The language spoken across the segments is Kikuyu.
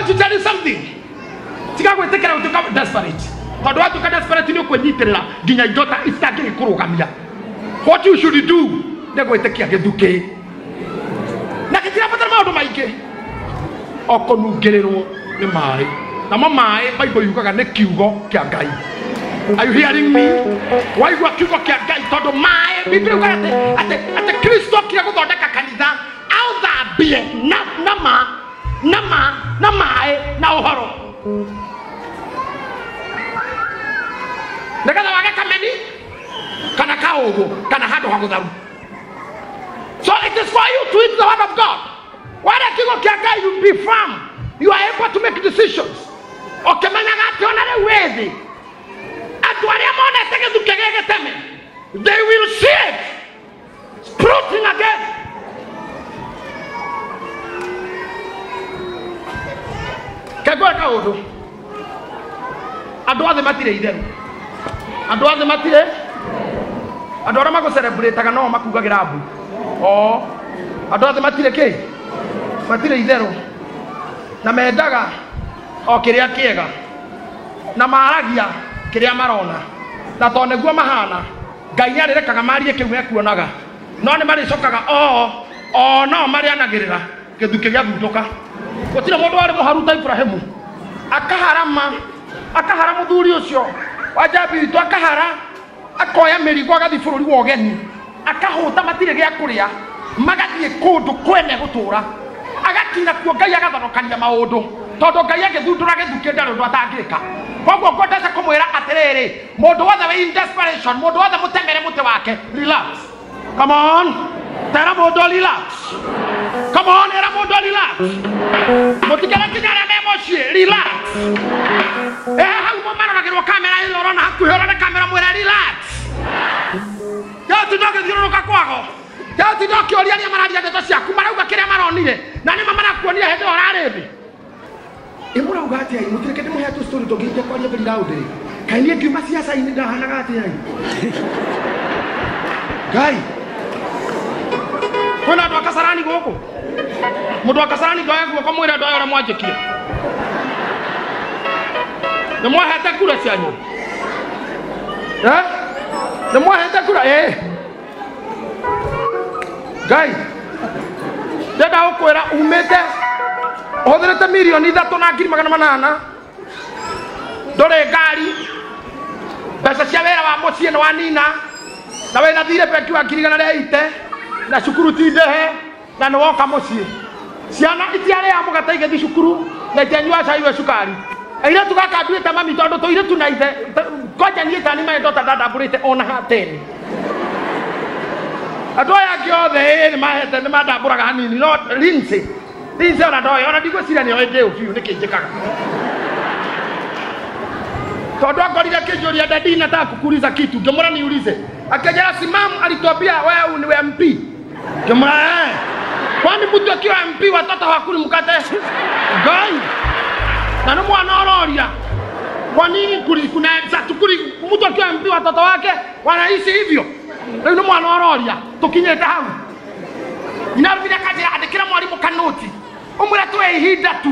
want to tell you something. Tiga gwĩtĩkĩra gũtuĩka desperate. Tondũ watuĩka desperate nĩ ũkwĩnyitĩrĩra nginya indo ta itangĩgĩkũrũgamia. What you should do nĩ gwĩtĩkia gĩthukĩ. Na gĩtirabatara maũndũ maingĩ. O kũnungĩrĩrwo nĩ maĩ. Namo maĩ Bible yugaga nĩ kiugo kĩa Ngai. Are you hearing me? Waigua kiugo kĩa Ngai tondũ maĩ Biblia yugaga atĩ Kristo okire gũthondeka kanitha aũthambie na maĩ na ũhoro. Nĩgetha wage kameni kana kaũgũ kana handũ ha gũtharu. So it is for you to eat the word of God. Wara kiugo kĩa Ngai, you be firm. You are able to make decisions. Ũkĩmenyaga atĩ ona rĩu wĩ thĩ, andũ arĩa monete gĩthukĩ gĩgĩteme, they will see it sprouting again. Kegwe kaũndũ, andũ othe matirĩ itherũ. Andũ othe matirĩ, andũ arĩa magũcelebrataga no makugagĩra mbu. O andũ othe matirĩ kĩ, matirĩ itherũ, na mendaga o kĩrĩa kĩega, na maragia kĩrĩa marona, na tondũ nĩguo mahana, Ngai nĩarĩrekaga marie kĩu mekuonaga, no nĩ marĩcokaga o no marĩanagĩrĩra gĩthukĩ gĩathundũka. Gũtirĩ mũndũ warĩ mũharu ta Ibrahimu, akahara mũthuri ũcio wa njambi witũ, akahara akoya mĩrigo agathiĩ bũrũri wa ũgeni, akahũta matirĩ gĩa kũrĩa, magathiĩ kũndũ kwene gũtũra, agakinya kuo Ngai agathonokania maũndũ, tondũ Ngai agĩthundũra gĩthukĩ ndarĩ ũndũ atangĩka. Koguo ngwendete kũmwĩra atĩrĩrĩ, mũndũ wothe wĩ in desperation, mũndũ wothe mũtemere mũtĩ wake, relax. Come on, tera mũndũ relax. Come on, era mũndũ relax. Mũtikere kinya arĩa me mũciĩ, relax. Hau maroragĩrwo kamera ĩyo ũrona hakuhĩ, ũrore kamera mwĩre relax. Gĩatinda ũgĩthiũrũrũka kwago, gĩatinda ũkĩũria arĩa mararia ndeto ciaku, marauga kĩrĩa maronire, na nĩma marakuonire hĩndĩ ĩyo ũrarĩ thĩ. Ĩmũrauga atĩa? Mũtireke ndĩmũhe tũ story tũngĩhĩtia kwaria very loud rĩ. Kaĩ niĩ ngiuma ciaca-inĩ ndahanaga atĩa? Ngai, kwĩna andũ a Kasarani gũkũ? Mũndũ wa Kasarani ndoe guoko mwĩre andũ aya ũrĩa mwanjĩkire. Nĩ mwahete kura cianyu? Nĩ mwahete kura? Ngai, ndĩrenda gũkwĩra umĩte ũhũthĩrĩte mirioni 3,800,000, ndũrĩ ngari, mbeca cia wĩra wa mũciĩ nĩ wanina, na wĩna thirĩ bengi wa 180,000, na cukuru ti ndĩhe, na nĩ woka mũciĩ. Ciana itiarĩaga mũgate igĩthiĩ cukuru, na itianyuaga cai wĩ cukari. Airĩtu gaka nduĩte mami tondũ tũirĩtu na ithe, kwanja niĩ tani my daughter ndandambũrĩte ona hateni. Andũ aya angĩ othe nĩ mahete, nĩ mandambũraga hanini, no Lindsay ona ndoĩ, ona ndigwĩciria nĩoĩ ndĩ ũbiũ nĩkĩ njĩkaga. Tondũ angorire akĩnjũria, daddy nataka kukuuliza kitu, ngĩmwĩra niulize. Akĩnjĩra simamu alituambia wewe ni MP. Ngĩmwĩra kwani mtu akiwa MP watoto hawakuli mkate? Ngai, na nĩ mwana ũroria kwa nini kuna tukuli mtu akiwa MP watoto wake wanaishi hivyo? Rĩu nĩ mwana ũroria tũkinyĩte hau. Inarumire kanjĩra andĩkĩra mwarimũ kanoti, ũmwĩre tuwe ihinda tu,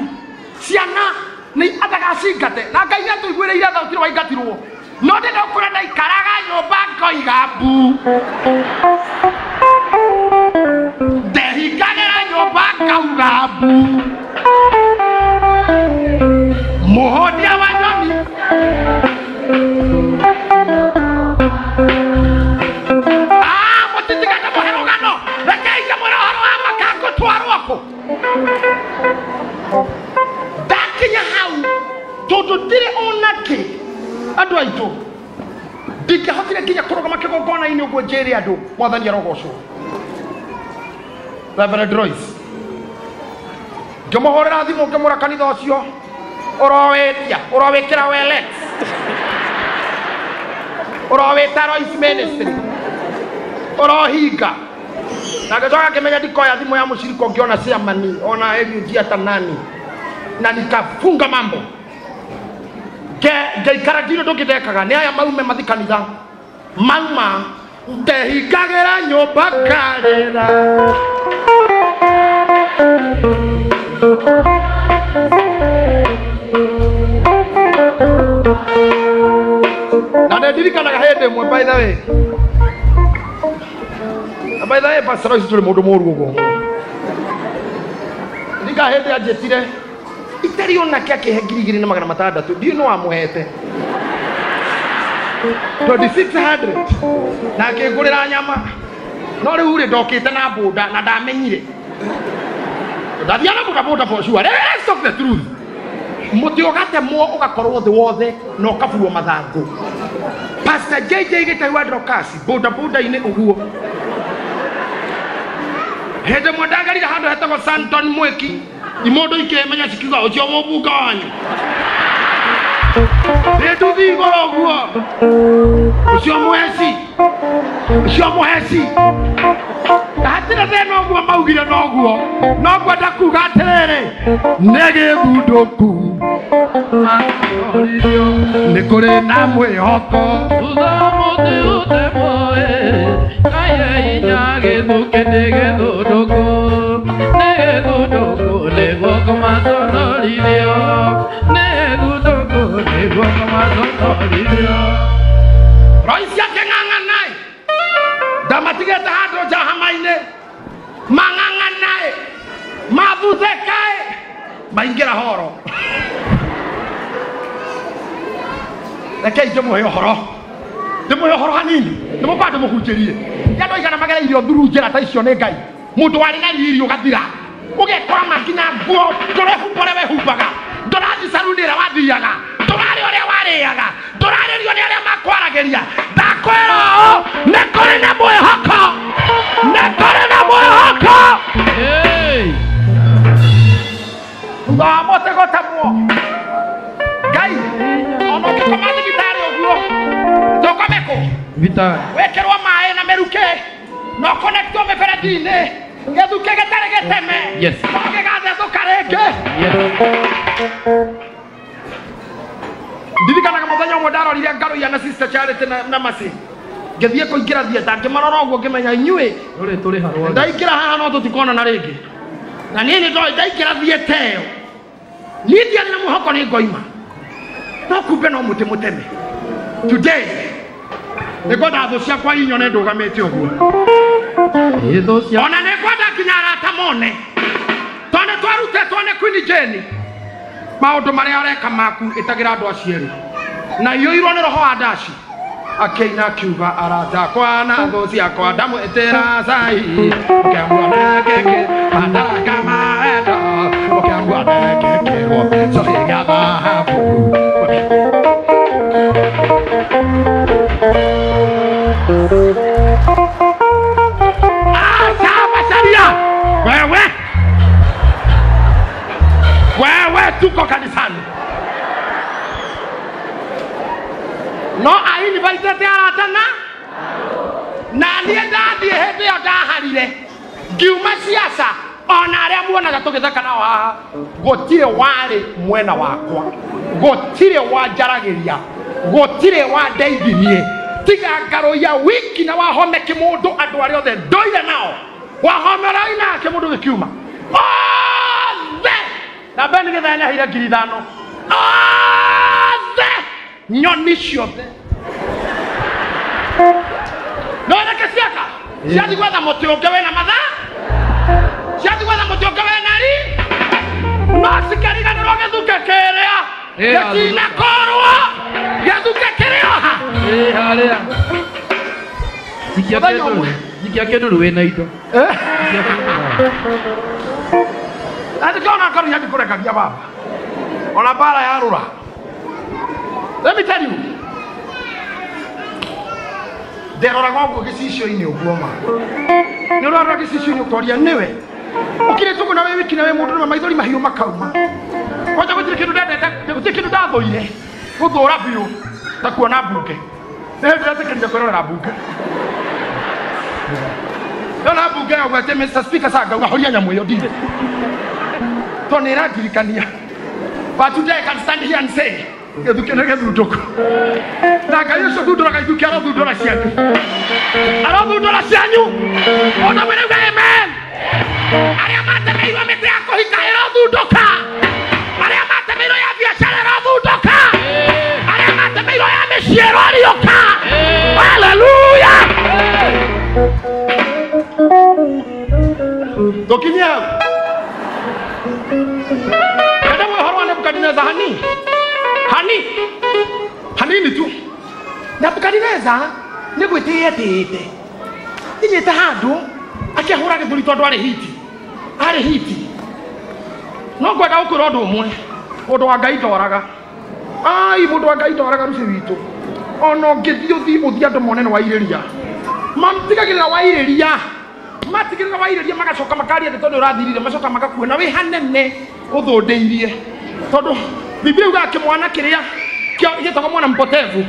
ciana nĩ atagacingate, na Ngai nĩatũiguĩrĩire tha gũtirĩ waingatirwo. No ndĩrenda gũkwĩra ndaikaraga nyũmba ngoiga mbu, ndehingagĩra nyũmba ngauga mbu, mũhũnia wa nyoni. Mũtitigane mũhe rũgano, rekei ngĩmwĩre ũhoro wa maka ngũtwarwo kũ. Ndakinya hau tondũ ndirĩ ona kĩ, andũ aitũ, ndingĩahotire nginya kũrũgama kĩgongona-inĩ ũguo njĩre andũ mwathani arogocwo. Reverend Royce, ngĩmũhũrĩra thimũ ngĩmwĩra kanitha ũcio ũrowĩtia, ũrowĩkĩra Welex, ũrowĩta Royce Ministry, ũrohinga. Na ngĩcoka ngĩmenya ndikoya thimũ ya mũcirika ũngĩ ona chairman ona LUG hata nani, na nikafunga mambo. Ngaikara ndirĩ ũndũ ũngĩ ndekaga, nĩ aya maume mathi kanitha, mauma ndehingagĩra nyũmba ngarĩra. Ndirikanaga hĩndĩ ĩmwe by the way. Na by the way Pastor Royce tũrĩ mũndũ mũru ũguo. Ndika hĩndĩ anjĩtire itarĩ onake akĩhe 2600 ndiũ no amũhete 2600 na akĩngũrĩra nyama no rĩu rĩ ndokĩte na boda na ndamenyire ndathiaga na boda boda for sure. Let's talk the truth. Mũtĩ ũgatemwo ũgakorwo thĩ wothe na ũkabuo mathangũ. Pastor JJ Gĩtau wa Dorcas boda boda-inĩ ũguo. Hĩndĩ ĩmwe ndagerire handũ hetagwo Santon Mweki imondo ikĩmenya cikiuga ũcio mũmbunge wanyu nĩnduthi igũrũ ũguo ũcio mũheci ũcio mũheci hatirĩ thĩna ũguo maugire noguo no ngwenda kuga atĩrĩrĩ nĩ gĩthundũku nĩ kũrĩ na mwĩhoko thutha mũtĩ ũtemwo kaye inya gĩthũke nĩ gĩthundũku nĩ gĩthundũku nĩguo kũmaconorithio nĩ gĩthundũku nĩguo kũmaconorithio. Royce akĩng'ang'anaĩ ndamatigĩte handũ njahama-inĩ mang'ang'anaĩ mathuthĩkaĩ maingĩra horo. Rekei ndĩmũhe ũhoro ndĩmũhe ũhoro hanini ndĩmũkwamba ndĩmũhunjĩrie nĩ andũ aigana magereirio thuru njĩra ta icio nĩ Ngai mũndũ warĩ na riri ũgathira ũgekora makinya nguo ndũrehumba ũrĩa wehumbaga ndũrathiĩ caruni ĩrĩa wathiaga ndũrarĩa ũrĩa warĩaga ndũrarĩrio nĩ arĩa makwaragĩria ndakwĩra ũũ nĩ kũrĩ na mwĩhoko nĩ kũrĩ na mwĩhoko. Thutha wa mũtĩ gũtemwo Ngai ona ũngĩkoma thibitarĩ ũguo ndũkome kũ wĩkĩrwo maĩ na mĩrukĩ na ũkonektwo mĩberethi-inĩ gĩthukĩ gĩtarĩ gĩteme no gĩgathethũka rĩngĩ. Ndirikanaga mũthenya ũmwe ndarorire Ngaruiya na Sister Charity na Mercy ngĩthiĩ kũingĩra theatre ngĩmarora ũguo ngĩmenya inyuĩ ndaingĩra haha no tũtikonana rĩngĩ na niĩ nĩ ndoĩ ndaingĩra theatre ĩyo niĩ ndiarĩ na mwĩhoko nĩ ngoima no kumbe no mũtĩ mũteme. Today nĩngwenda thũ ciakwa inyone ndũgamĩte ũguo ona nĩngwenda nginya arata mone tondũ nĩ twarutĩtwo nĩ Queen Jane maũndũ marĩa ũreka maku ĩtagĩra andũ acio erĩ na iyũirwo nĩ roho wa ndaci akĩina akiuga arata akwa na thũ ciakwa ndamwĩtĩra cai ũkĩmuona kĩkĩ madaraka maendo ũkĩmuona kĩkĩrwo cobi gĩa thahabu. Acha Macharia wewe wewe tuko kanisani no ainvaitete arata na niĩ ndathiĩ hĩndĩ ĩyo ndaharire ngiuma ciaca ona arĩa muonaga tũgĩtheka nao haha gũtirĩ warĩ mwena wakwa gũtirĩ wanjaragĩria gũtirĩ wandeithirie tiga Ngaruiya wiki na wahome kĩmũndũ andũ arĩa othe ndoire nao wahome ũrĩa oinaga kĩmũndũ gĩkiuma othe na Ben Gĩthenya nĩaheire 5,000 othe nyoni ciothe no reke ciaka ciathiĩ gwetha mũtĩ ũngĩ wĩna mathaa ciathiĩ gwetha mũtĩ ũngĩ wĩna ri no cikĩriganĩrwo gĩthukĩ kĩrĩa gĩtinakorwo gĩthukĩ kĩrĩ o ha harĩa jikia kĩndũ wĩna indo andĩkĩona Ngaruiya ndikũrekagia baba ona mbara yarũra. Let me tell you nderoraga ũguo gĩcicio-inĩ ũguo ma nĩ ũrarora gĩcicio-inĩ ũkoria nĩwe ũkirĩte ũguo na wĩ wiki na wĩ mũndũ nĩwe maithori mahiũ makauma kwanja gũtirĩ kĩndũ ndendete gũtirĩ kĩndũ ndathũire gũthũra biũ ta kuona mbunge nĩ hĩndĩ ndetĩkĩrire kwĩrorera mbunge ndona mbunge yauga atĩ Mr. Speaker sir ngauga horia nyamũ ĩyo ndire tondũ nĩ ĩrandirikania. But today I can stand here and say gĩthukĩ nĩ gĩthundũku na Ngai ũcio thundũraga ithukĩ arothundũra cianyu arothundũra cianyu ona mwĩrauga amen. Arĩa matemeirwo mĩtĩ ya kũhika ĩrothundũka arĩa matemeirwo ya biacara ĩrothundũka arĩa matemeirwo ya mĩciĩ ĩroriũka. Tũkinyie hau. Kada ũhoro wa Nebukadineza hani hani hanini tu. Nebukadineza nĩ gwĩtĩĩa etĩĩte inyĩte handũ akĩhũra gĩthũri tondũ arĩ hiti, arĩ hiti. No ngwenda gũkwĩra ũndũ ũmwe, ũndũ wa Ngai ndoraga. Ai, mũndũ wa Ngai ndoraga rũciũ witũ. Ona ũngĩthiĩ ũthiĩ ũthiĩ andũ mone nĩ wairĩria, matigagĩrĩra wairĩria, matigĩrĩra wairĩria, magacoka makaria ndeto nĩ ũrathirire, macoka magakuona wĩ hanene ũthũndĩirie. Tondũ Biblia yugaga kĩmwana kĩrĩa gĩtagwo mwana mpotevu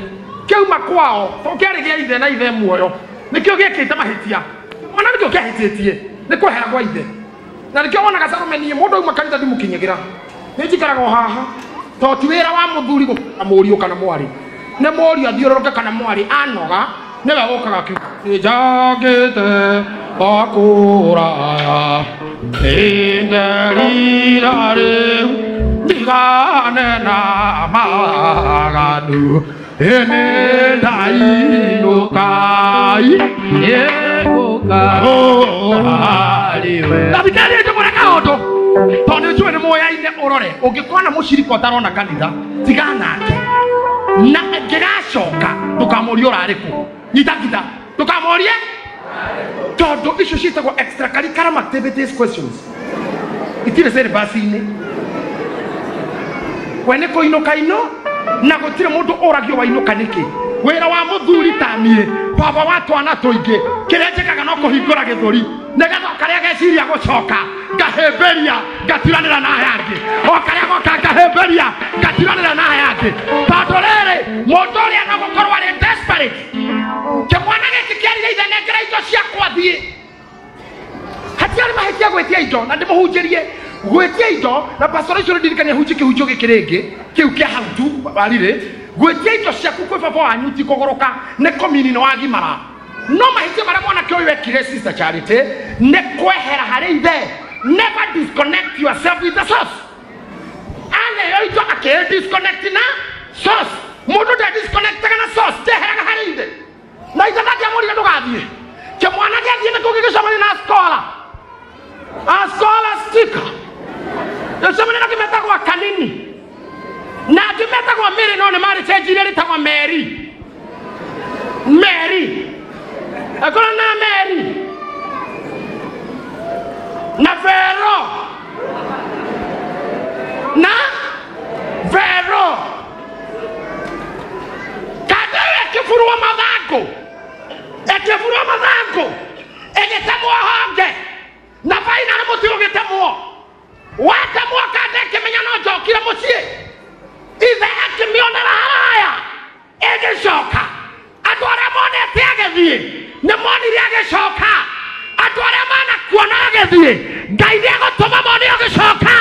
kĩauma kwao, tondũ kĩarĩ gĩa ithe na ithe muoyo, nĩkĩo gĩekĩte mahĩtia. Mwana nĩkĩo kĩahĩtĩtie nĩ kwehera gwa ithe. Na nĩkĩo wonaga Salome niĩ mũndũ auma kanitha ndimũkinyagĩra, nĩ njikaraga o haha, tondũ ti wĩra wa mũthuri gũkũra mũriũ kana mwarĩ, nĩ mũriũ athiũrũrũke kana mwarĩ anoga nĩwe ũkaga akiuga nĩnjangĩte o kũraya nĩnderira rĩu ndigane na maganu ĩnĩ ndainũka Ndathikĩrĩria njũgũre kaũndũ tondũ nĩ njũĩ nĩ mũyaine ũrore ũngĩkona mũcirika ũtarona kanitha tigana nake na ngĩgacoka ndũkamũrie ũrarĩ kũ, nyita ngita ndũkamũrie tondũ icio ciĩtagwo extracurricular activities questions, itirĩ syllabus-inĩ. We nĩ kũinũka ino na gũtirĩ mũndũ ũragio wainũka nĩkĩ. Wĩra wa mũthuri ta niĩ baba wa twana tũingĩ kĩrĩa njĩkaga no kũhingũra gĩthũri nĩgetha o karĩa geciria gũcoka ngahĩmbĩria ngatiranĩra na aya angĩ, o karĩa goka ngahĩmbĩria ngatiranĩra na aya angĩ, tondũ rĩrĩ mũndũ ũrĩa no gũkorwo arĩ desperate. Kĩmwana gĩkĩ kĩarire ithe nengera indo ciakwa thiĩ, hatiarĩ mahĩtia gwĩtia indo na ndĩmũhunjĩrie gwĩtia indo na pastor ũcio ndirikania hunjie kĩhunjio gĩkĩ rĩngĩ kĩu kĩa hau tu warire gwĩtia indo ciaku kwĩ baba wanyu ti kũgũrũka nĩ komini nĩ wagimara. No mahĩtia marĩa mwanake ũyũ ekire Sister Charity nĩ kwehera harĩ ithe. Never disconnect yourself with the source. Aneo indo akĩ disconnect na source. Mũndũ nde disconnectaga na source, ndeheraga harĩ ithe na ithe ndangĩamũrire ndũgathiĩ. Kĩmwana gĩathiĩ nĩ kũu gĩgĩcemania na scholar, a scholastica gĩcemania na kĩmetagwo kanini na angĩ metagwo Mary, no nĩ marĩcenjirie rĩtagwo Mary. Mary akorwo na Mary na Vero na Vero kada ĩkĩburwo mathangũ, ĩkĩburwo mathangũ ĩgĩtemwo honge na baina nĩ mũtĩ ũgĩtemwo watemwo kanda ĩkĩmenya no njokire mũciĩ, ithe akĩmĩonera haraya ĩgĩcoka. Andũ arĩa monete agĩthiĩ nĩ monire agĩcoka, andũ arĩa manakuona agĩthiĩ Ngai nĩegũtũma mone agĩcoka.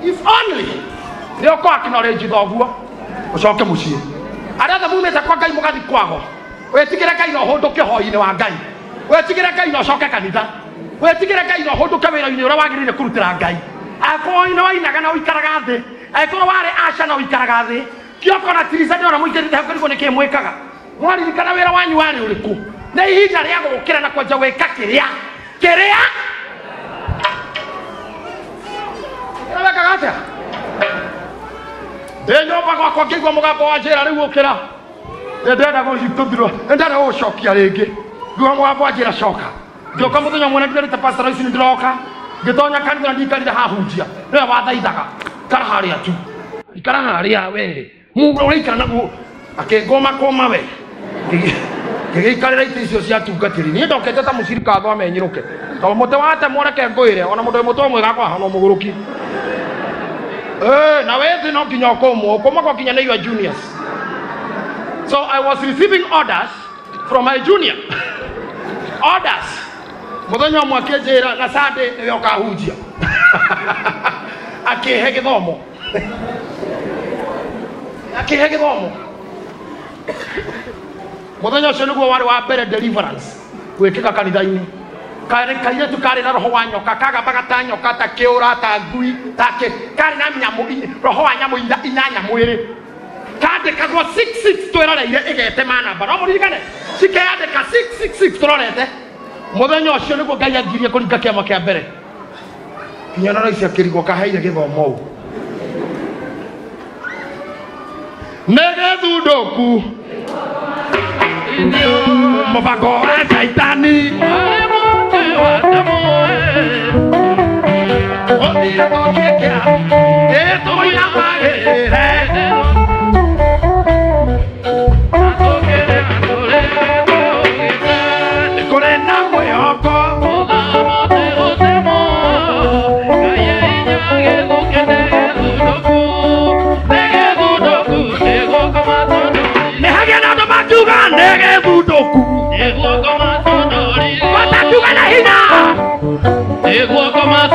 If only nĩ ũkũ acknowledge thoguo ũcoke mũciĩ. Arĩa othe mumĩte kwa Ngai mũgathiĩ kwago, wĩtigĩre Ngai na ũhũndũke ũhoi-inĩ wa Ngai, wĩtigĩre Ngai na ũcoke kanitha, wĩtigĩre Ngai na ũhũndũke wĩra-inĩ ũrĩa wagĩrĩire kũrutĩra Ngai. Angĩkorwo nĩ wainaga na ũikaraga thĩ, angĩkorwo warĩ aca na ũikaraga thĩ, kĩoko na tirica ndĩrona mũingĩrĩte hau kũrigwo nĩkĩĩ mwĩkaga. Mwaririkana wĩra wanyu warĩ ũrĩkũ? Nĩ ihinda rĩa gũkĩra na kwanja gwĩka kĩrĩa kĩrĩa kĩrĩa wekaga atĩa? Ndĩ nyũmba gwakwa ngĩigua mũgambo wa njĩra rĩu ũkĩra, ndĩrenda gũcitũthirwo, ndĩrenda gũgũcokia rĩngĩ. Ngĩigua mũgambo wa njĩra coka. Ngĩũka mũthenya ũmwe na ndirarĩte pastor ici nĩndĩroka, ngĩtonya kanitha na ndikarire hahunjia, nĩwe wathaithaga, ikara harĩa tu, ikara harĩa we mũndũ ũraikara naguo akĩngũma kũma we. Ngĩgĩikarĩra itĩ icio cia tungatĩri. Niĩ ndokete ta mũcirika thome nyĩrũke, tondũ mũtĩ watemwo reke ngwĩre, ona mũndũ wĩ mũtwe mwega akahana mũgũrũki. Na wĩ thĩ no nginya ũkũmwo, ũkũmagwo nginya nĩ your juniors. So I was receiving orders from my junior. Orders. Mũthenya ũmwe akĩnjĩra na Sunday nĩwe ũkahunjia. Akĩhe gĩthomo. Akĩhe gĩthomo. Mũthenya ũcio nĩguo warĩ wa mbere deliverance gwĩkĩka kanitha-inĩ. Kairĩtu karĩ na roho wa nyoka, kagambaga ta nyoka, ta kĩũra, ta ngui, ta kĩ, karĩ na nyamũ, roho wa nyamũ inyanya mwĩrĩ. Kandĩkagwo 66 twĩroreire ĩgetema namba, no mũririkane cikeyandĩka 666 tũrorete. Muthenya ucio niguo Ngai angirie kuringa kiama kia mbere. Kinya na raisi akirigwo kaheire githomo u. Nĩgĩthundũku mũbango wa Shaitani ũthire tũkie kĩa ĩtũinamagĩrĩre kũrĩ na mwĩhoko nĩhagĩa na andũ makiuga nĩgĩthundũku matakiuga na hinya nĩgĩthundũku.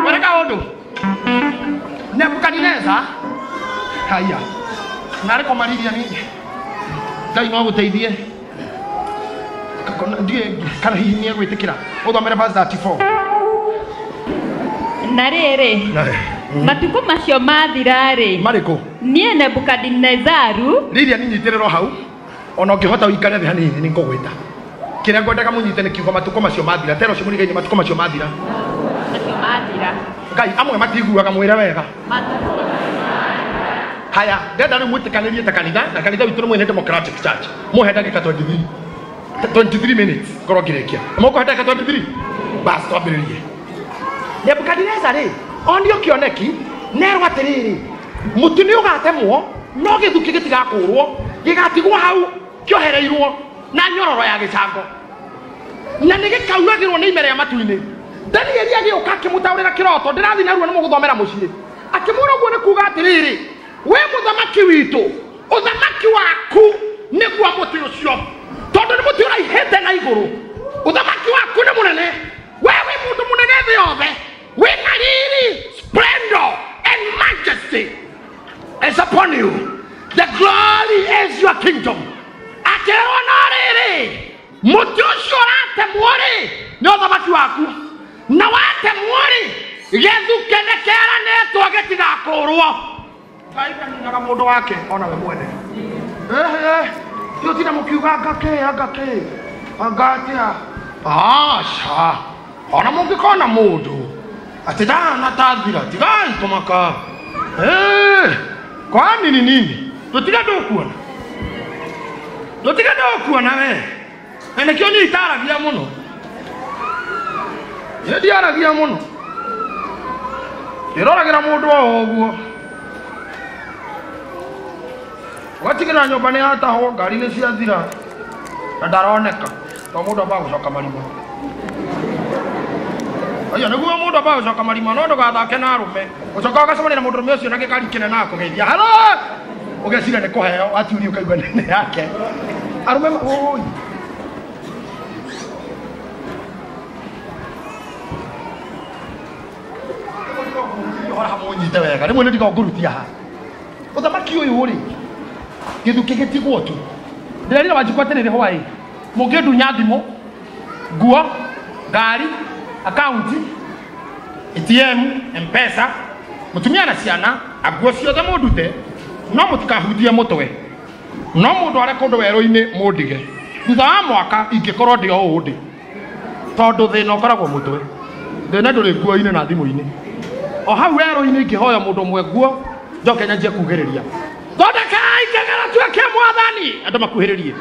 Were kaũndũ Nebukadineza haya narĩ kũmarithia ni Ngai no agũteithie ndiĩ kana hihi nĩ egwĩtĩkĩra ũthomere verse 34. Na rĩrĩ matukũ macio mathira-rĩ marĩkũ niĩ Nebukadinezaru Lilia ninyitĩrĩrwo hau ona ũngĩhota ũikare thĩ hanini nĩ ngũgwĩta kĩrĩa ngwendaga mũnyite nĩ kiugo matukũ macio mathira tero ũcio mũrigaine matukũ macio mathira macio mathira Ngai amwe matiguaga mwĩre wega haya ndenda rĩu mwĩtĩkanĩrie ta kanitha na kanitha witũ nĩ mwene Democratic Church mũhe ndagĩka 23 minutes ngorwo ngĩrĩkia mũkũhe ndagĩka 23 bas twambĩrĩrie. Nebukadineza rĩ onio kĩoneki nerwo atĩrĩrĩ mũtĩ nĩ ũgatemwo no gĩthukĩ gĩtigakũrwo gĩgatigwo hau kĩohereirwo na nyororo ya gĩcango na nĩ gĩkauragĩrwo nĩ imere ya matu-inĩ. Danieli agĩũka akĩmũtaũrĩra kĩroto ndĩrathiĩ narua nĩ mũgũthomera mũciĩ akĩmwĩra ũguo nĩ kuuga atĩrĩrĩ we mũthamaki witũ ũthamaki waku nĩguo mũtĩ ũcio tondũ nĩ mũtĩ ũraihĩte na igũrũ ũthamaki waku nĩ mũnene we wĩ mũndũ mũnene thĩ yothe wĩ na riri splendor and majesty is upon you the glory is your kingdom. Akĩrwo no rĩrĩ mũtĩ ũcio ũratemwo rĩ nĩ ũthamaki waku na watemwo rĩ gĩthukĩ nĩ kĩaranĩtwo gĩtigakũrwo. Ngai ndaninaga mũndũ wake ona we mwene tiũtinda mũkiuga anga kĩ anga kĩ anga atĩa aca ona mũngĩkona mũndũ atĩ ndahana ta thira tigai kũmaka kwani ni nini tũtiga ndũkuona tũtiga ndũkuona we na nĩkĩo niĩ itaragia mũno niĩ ndiaragia mũno ndĩroragĩra mũndũ o ũguo ũgatigĩrĩra nyũmba nĩ yatahwo ngari nĩ ciathira na ndaroneka to mũndũ ambaga gũcoka marima aya nĩguo mũndũ ambaga gũcoka marima no ndũgathake na arũme ũcoka ũgacemania na mũndũrũme ũcio na gĩkari kĩnene akũgeithia halo ũgeciria nĩ kũheo atiuria ũkaigua nĩ yake arũme ũi ũhoro hamwe ũnyite wega rĩmwe nĩ ndiga ngũrutia haha ũthamaki ũyũ rĩ gĩthukĩ gĩtigwo tu ndĩrerire Wanjikũ atĩrĩrĩ hwaĩ mũngĩndunya thimũ nguo ngari akaunti ATM M-Pesa mũtumia na ciana nguo ciothe mũndute no mũtikahutie mũtwe no mũndũ are kũndũ werũ-inĩ mũndige thutha wa mwaka ingĩkorwo ndĩ o ũũ ndĩ tondũ thĩna ũkoragwo mũtwe thĩna ndũrĩ nguo-inĩ na thimũ-inĩ o hau werũ-inĩ ingĩhoya mũndũ ũmwe nguo njoke nyanjie kugĩrĩria thondekai kĩgera tuĩke mwathani andũ makuhĩrĩrie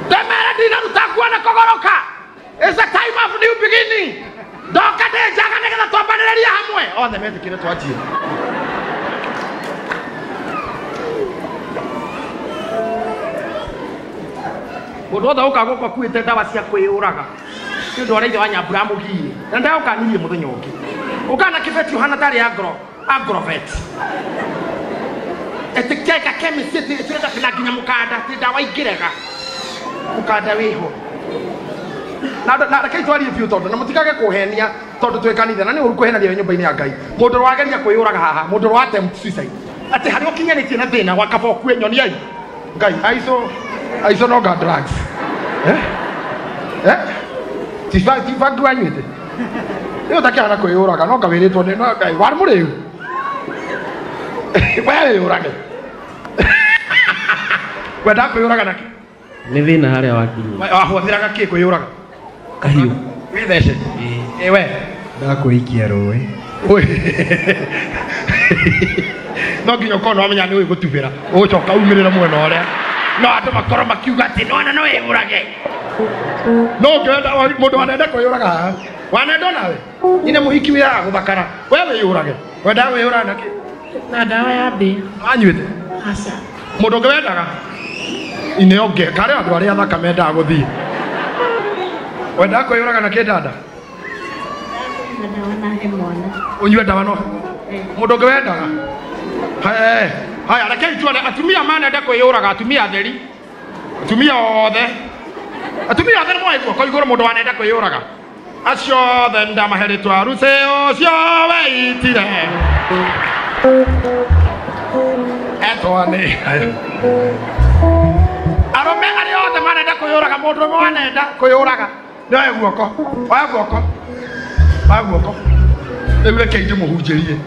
ndemere ndinaruta nguo nĩ kũgũrũka. It's a time of new beginning ndoka ndĩ njaga nĩgetha twambanĩrĩrie hamwe othe metĩkĩre twanjie. Mũndũ wothe ũkaga gũkũ akuĩte ndawa cia kwĩyũraga nĩ ũndũ ũrĩa ithe wa Nyambura amũgiire na ndagũkanirie mũthenya ũngĩ ũkana kĩbeti ũhana tarĩ agrovet ĩtĩkeka chemist ĩtĩrenda na nginya mũkanda ti ndawa ingĩrega mũkanda wĩho na reke twarie biũ tondũ na mũtikage kũhenia tondũ twĩ kanitha na nĩ ũru kũhenania nyũmba-inĩ ya Ngai mũndũ ũrageria kwĩyũraga haha mũndũ ũra attempt suicide atĩ harĩa ũkinyanĩtie na thĩna wa kaba ũkue nyoniai Ngai aico no ga drugs ti bangi wanyuĩte Ĩyo ũtakĩhana kwĩyũraga no ngawĩrĩtwo nĩ no Ngai warĩ mũrĩu. We wĩyũrage. Wendaga kwĩyũraga nakĩ? Nĩ thĩna harĩa wakinyia. Wahũthĩraga kĩ kwĩyũraga? Kahiũ. Wĩthece. Ĩ we. Ndakũikia rũĩ. No nginya ũkorwo nĩwamenya nĩ ũĩ gũtubĩra ũgũcoka umĩrĩre mwena ũrĩa no andũ makorwo makiuga atĩ nĩwona no wĩyũrage. No ũngĩenda mũndũ wanenda kwĩyũraga haha wanenda nawe nyine mũhiki wĩraga gũthakara we wĩyũrage wendaga kwĩyũraga nakĩ? Na ndawa ya mbĩa. Wanyuĩte? Aca. Mũndũ ũngĩ wendaga ine ũngĩ karĩ andũ arĩa athaka mendaga gũthiĩ wendaga kwĩyũraga nakĩ dada? Ndawa na he mwana. Ũnyue ndawa no mũndũ ũngĩ wendaga. Haya rekei tuone atumia manenda kwĩyũraga atumia atheri atumia othe nĩ moe guoko igũrũ mũndũ wanenda kwĩyũraga acio othe ndamahe rĩtwa ruse ũcio weitire etwa nĩ arũme arĩa othe manenda kwĩyũraga mũndũ ũmwe wanenda kwĩyũraga nĩ oe guoko oe guoko oe guoko rĩu rekei ndĩmũhunjĩrie.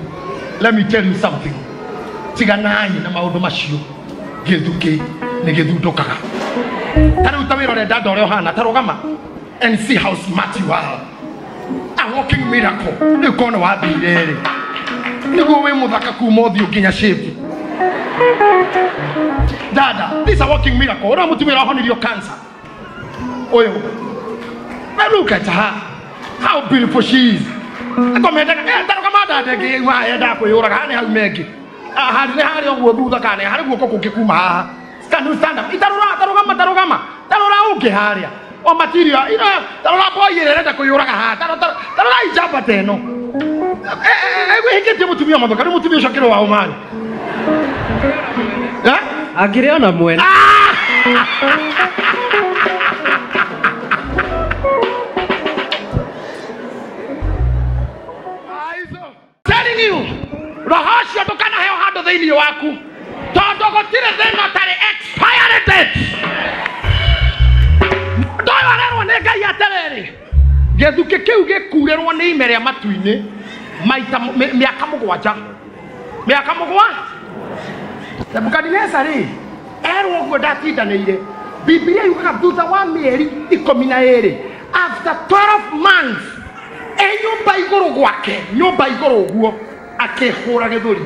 Let me tell you something. Tiganai na maũndũ macio gĩthukĩ nĩ gĩthundũkaga. Ta rĩu ta wĩrore dada ũrĩa ũhana ta rũgama and see how smart you are. A walking miracle. Rĩu korwo nĩ wathire rĩ nĩguo wĩ mũthaka kuma ũthiũ nginya shape. Dada, this is a walking miracle. Ũrĩa mũtumia ũrahonirio cancer ũyũ. Look at her. How beautiful she is. Akomendaga tarũgama dada ĩngĩ yendaga kwĩyũraga haha nĩ hau mengĩ harĩ nĩ harĩa ũguo thutha kana harĩ guoko kũngĩ kuma haha. Stand stand up. Itarũra tarũgama tarũgama tarũra ũngĩ harĩa o material tarũra boy ĩrĩa ĩrenda kwĩyũraga haha tarũra ijamba ta ĩno ĩhikĩtie mũtumia mũthaka rĩu mũtumia ũcio akĩrĩ wa ũmani Akĩrĩ ona mwene. Telling you roho ũcio ndũkanaheo handũ thĩinĩ waku tondũ gũtirĩ thĩna ũtarĩ expiry date. Mũndũ ũyũ arerwo nĩ Ngai atĩrĩrĩ gĩthukĩ kĩu gĩkurĩrwo nĩ ime rĩa matu-inĩ maita mĩaka mũgwanja mĩaka mũgwanja. Nebukadineza rĩ erwo ũguo ndatindanĩire. Bibilia yugaga thutha wa mĩeri 12 after 12 months e nyũmba igũrũ gwake nyũmba igũrũ ũguo akĩhũra gĩthũri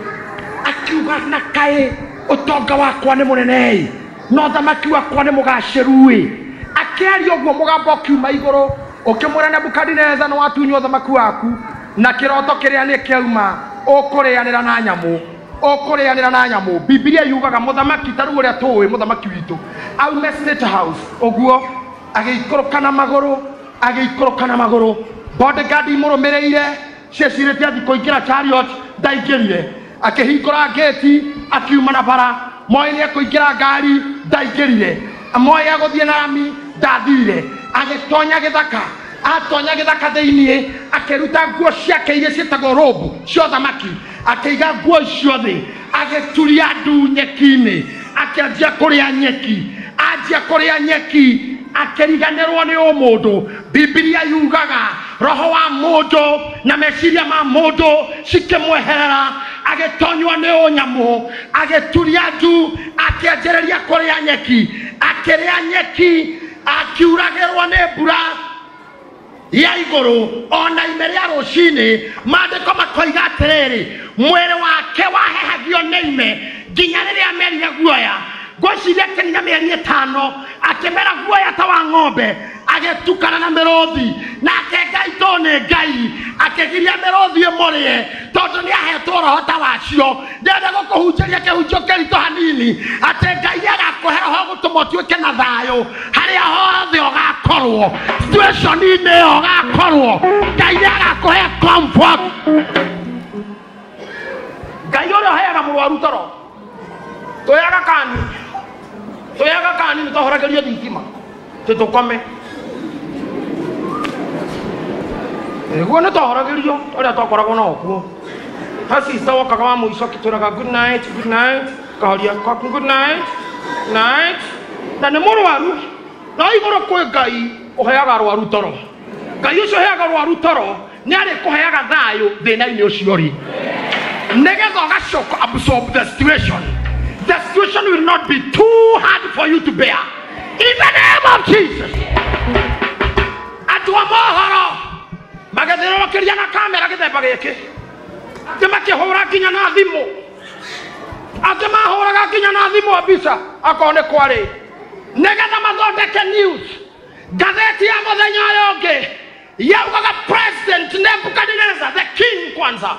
akiuga na kaĩ ũtonga wakwa nĩ mũnene na ũthamaki wakwa nĩ mũgacĩru ĩ. Akĩaria ũguo mũgambo ũkiuma igũrũ ũkĩmwĩra Nebukadineza nĩ watunywo ũthamaki waku na kĩroto kĩrĩa nĩ kĩauma ũkũrĩanĩra na nyamũ ũkũrĩanĩra na nyamũ. Bibilia yugaga mũthamaki ta rĩu ũrĩa tũĩ mũthamaki witũ aume State House ũguo agĩikũrũka na magũrũ agĩikũrũka na magũrũ bodyguard imũrũmĩrĩire ciecirĩtie athiĩ kũingĩra chariot ndaingĩrire akĩhingũra ngĩti akiuma na bara Moi nĩ ekũingĩra ngari ndaingĩrire Moi egũthiĩ na rami ndathire agĩtonya gĩthaka atonya gĩthaka thĩiniĩ akĩruta nguo ciake iria ciĩtagwo robe cia ũthamaki akĩiga nguo icio thĩ agĩturia ndu nyeki-inĩ akĩanjia kũrĩa nyeki anjia kũrĩa nyeki akĩriganĩrwo nĩ ũmũndũ. Bibilia yugaga roho wa mũndũ na meciria ma mũndũ cikĩmweherera agĩtonywo nĩ ũnyamũ agĩturia ndu akĩanjĩrĩria kũrĩa nyeki akĩrĩa nyeki akiuragĩrwo nĩ mbura ya igũrũ ona ime rĩa rũcinĩ. Maandĩko makoiga atĩrĩrĩ mwĩrĩ wake wahehagio nĩ ime nginya rĩrĩa merire guoya. Ngwĩciria akĩnina mĩeri 5 akĩmera guoya ta wa ng'ombe agĩtukana na mĩrũthi nake Ngai to nĩ Ngai akĩgiria mĩrũthi ĩmũrĩe tondũ nĩ ahetwo roho ta wacio. Ndĩrenda gũkũhunjĩria kĩhunjio kĩritũ hanini atĩ Ngai nĩ agakũhe roho gũtũma ũtuĩke na thayũ harĩa hothe ũgakorwo situation-inĩ ĩyo ũgakorwo Ngai nĩ agakũhe comfort. Ngai ũrĩa ũheaga mũrwaru toro twĩaga kani nĩ twahoragĩrio thitima tũtũkome nĩguo nĩ twahoragĩrio ũrĩa twakoragwo nao kuo. Ha sister wokaga wa mũico akĩtwĩraga good night good night kahoria good night night na nĩ mũrwaru no igũrũ kwĩ Ngai ũheaga arwaru toro. Ngai ũcio ũheaga rwaru toro nĩ arĩkũheaga thayũ thĩna-inĩ ũcio rĩ, nĩgetha ũgacoka absorb the situation. The situation will not be too hard for you to bear. In the name of Jesus. Andũ a mohoro magĩthiũrũrũkĩria na kamera gĩthemba gĩkĩ, angĩ makĩhũra nginya na thimũ, angĩ mahũraga nginya na thimũ mbica akorwo nĩ kwarĩ, nĩgetha mathondeke news. Ngathĩti ya mũthenya ũyũ ũngĩ yaugaga President Nebuchadnezzar the king kwanza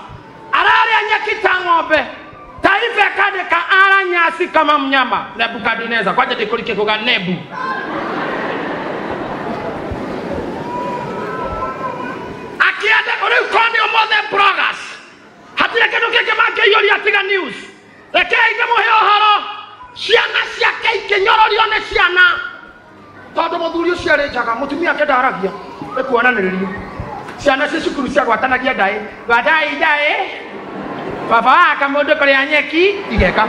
ararĩa nyeki ta ng'ombe, taifa ĩkandĩka ara nyasi kama mnyama. Nebuchadnezzar kwanja ndĩkũrike kuga Nebu. Akienda rĩu korwo nĩ ũmũthĩ bloggers hatirĩ kĩndũ kĩngĩ mangĩiyũria tiga news. Rekei ndĩmũhe ũhoro, ciana ciake ikĩnyororio nĩ ciana tondũ mũthuri ũcio arĩ njaga, mũtumia ake ndaragia nĩ kuonanĩrĩrio. Ciana cia cukuru ciagwatanagia ndaĩ, gwatai ndaĩ baba waka mũndũ kũrĩa nyeki igeka.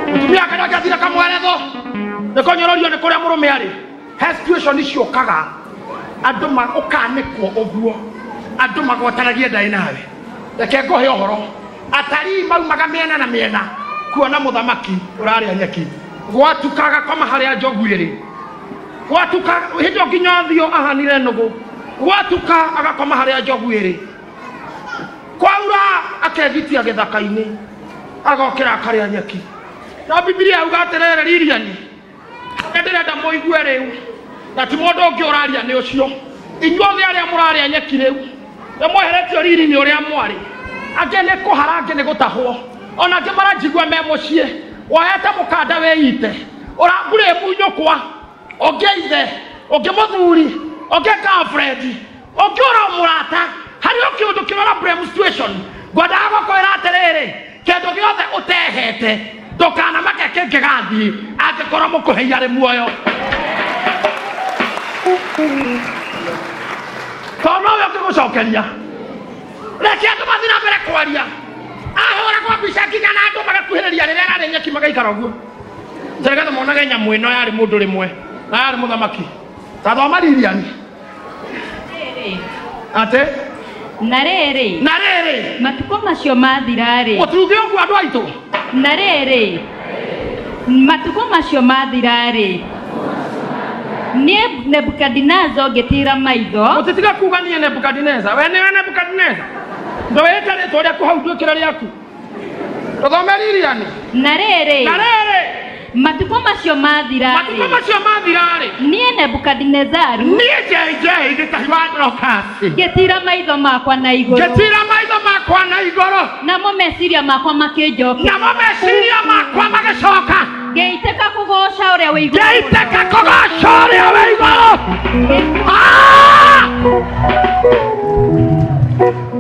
Mũtumia ake ndangĩathire kamweretho nĩ kũnyororio nĩ kũrĩa mũrũme arĩ. He situation iciũkaga andũ ũkanĩkwo ũguo, andũ magwatanagie ndaĩ nawe. Reke ngũhe ũhoro, atarii maumaga mĩena na mĩena kuona mũthamaki ũrarĩa nyeki. Gwatuka agakoma harĩa njogu ĩrĩ, gwatuka hĩndĩ ĩyo nginya ũthiũ ahanire nũgũ, gwatuka agakoma harĩa njogu ĩrĩ, kwaura akegitia gĩthaka-inĩ agokĩra akarĩa nyeki. Na Bibilia yauga atĩrĩrĩ, Lilian, ndĩrenda mũigue rĩu, na ti mũndũ ũngĩ ũraria nĩ ũcio. Inyuothe arĩa mũrarĩa nyeki rĩu nĩ mweheretio riri-inĩ ũrĩa mwarĩ, angĩ nĩ kũhara, angĩ nĩ gũtahwo, ona angĩ maranjigua me mũciĩ woete mũkanda wĩite ũrangurĩmu nyũkwa, ũngĩ ithe, ũngĩ mũthuri, ũngĩ girlfriend, ũngĩ ũra mũrata, harĩ o kĩũndũ kĩrora blame situation. Ngwendaga gũkwĩra atĩrĩrĩ, kĩndũ gĩothe ũtehete ndũkanamake kĩngĩgathiĩ angĩkorwo mũkũhei arĩ muoyo. Tondũ nowe ũngĩgũcokeria. Reke andũ mathiĩ na mbere kwaria. Ahũragwo mbica nginya na andũ magakuhĩrĩria rĩrĩa ararĩa nyeki magaikara ũguo, nĩgetha monage nyamũ ĩno yarĩ mũndũ rĩmwe na yarĩ mũthamaki. Ta thoma Lilian. Atĩ na rĩrĩ, na rĩrĩ matukũ macio mathira-rĩ, mũtuge ũguo andũ aitũ. Na rĩrĩ matukũ macio mathira-rĩ, niĩ Nebukadineza ngĩtiira maitho. Mũtitiga kuga niĩ Nebukadineza, we nĩwe Nebukadineza, ndũĩte rĩtwa rĩaku hau nduĩkĩre rĩaku. Tũthome Lilian. Na rĩrĩ, na rĩrĩ matukũ macio mathira-rĩ, matukũ macio mathira-rĩ, niĩ Nebukadinezaru, niĩ JJ gĩtahi wa Dorcas, ngĩtiira maitho makwa na igũrũ, ngĩtiira maitho makwa na igũrũ, namo meciria makwa makĩnjokera, namo meciria makwa magĩcoka, ngĩitĩka kũgooca ũrĩa wĩ igũrũ, ngĩitĩka kũgooca ũrĩa wĩ igũrũ.